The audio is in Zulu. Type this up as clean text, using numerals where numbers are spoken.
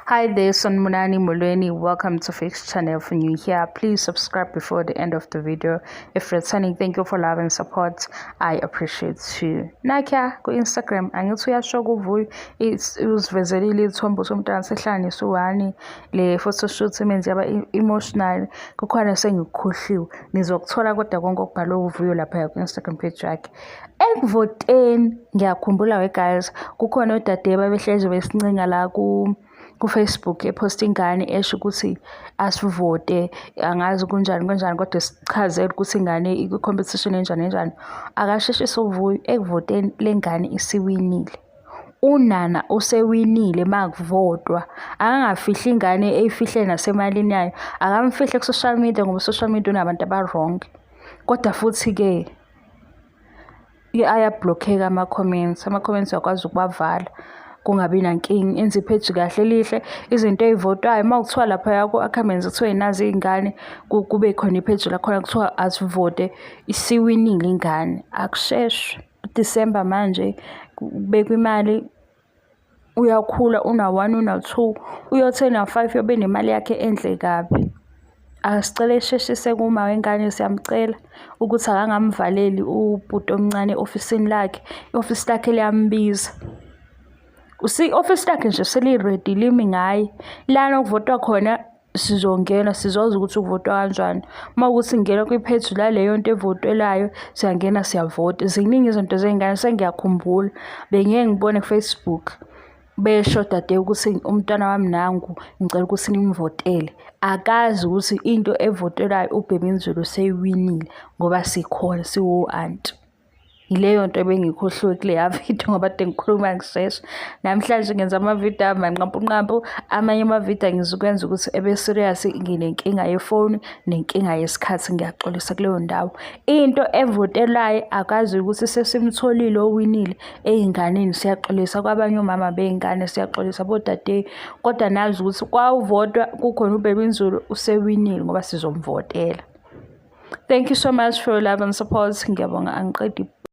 Hi there, Sanibonani, Molweni. Welcome to Fix Channel. For new here, please subscribe before the end of the video. If returning, thank you for love and support. I appreciate you. Nakya ku-Instagram angithi uyasho kuvuyo uzivezelile iy'thombe somntwana sehlala nesuwani le photoshoot imenze yaba emotional. Kukhona sengikukhohliwe, nizokuthola kodwa konke okubhalwe uVuyo laphaya ku-Instagram page yakhe. Ekuvoteni ngiyakhumbula we guys, kukhona odade babehlezi besincenga la ku-Facebook ephosta ingane esho ukuthi asivote, angazi kunjani kanjani, kodwa sichazele ukuthi ingane ikwi-competition enjani enjani. Akasheshise uVuyo ekuvoteni, le ngane isiwinile. Unana usewinile makuvotwa, akangafihli ingane, eyifihle nasemalini yayo, akamfihle ku-social media ngoba u-social media unabantu aba-wrong. Kodwa futhi-ke ayablock-eka ama-comments, ama-comments uyakwazi ukuwavala kungabi nankinga. Enze ipheji kahle elihle, izinto ey'votwayo uma kuthiwa laphaya ku-Ackermans kuthiwe nazi iy'ngane, kube khona ipheji lakhona kuthiwa asivote, isiwinile ingane, akusheshwe. Disemba manje kubekwa imali, uyakhula una-one, una-two, uyothi ena-five uyobe enemali yakhe enhle kabi. Asicele esheshise kuma wengane, siyamcela ukuthi akangamvaleli ubhuti omncane e-ofisini lakhe, i-ofisi lakhe liyambiza. I-ofisi lakhe nje seli-ready limi ngaye. Lana okuvotwa khona sizongena, sizoza ukuthi kuvotwa kanjani. Uma kuwukuthi ngingena kwipheji laleyo nto evotelayo, siyangena siyavota. Ziningi izinto zey'ngane, sengiyakhumbula bengiye ngibone ku-Facebook besho dade ukuthi umntwana wami nangu, ngicela ukuthi nimvotele. Akazi ukuthi into evotelwayo uBhebhe Nzulu useyiwinile ngoba sikhona siwo-anti. Yileyo nto ebengiyikhohliwe kuleya video ngoba kade ngikhuluma ngishesha. Namhlanje ngenza amavidiyo amanqampunqampu, amanye amavidiyo angizukwenza ukuthi ebe serious, nginenkinga yefoni nenkinga yesikhathi, ngiyaxolisa kuleyo ndawo. Into evotelwayo akazi ukuthi sesimtholile owinile ey'nganeni, siyaxolisa kwabanye omama bey'ngane, siyaxolisa bodade, kodwa nazi ukuthi kwawuvotwa kukhona uBhebhe Nzulu usewinile ngoba sizomvotela. Thank you so much for your love and support. Ngiyabonga, angiqedi.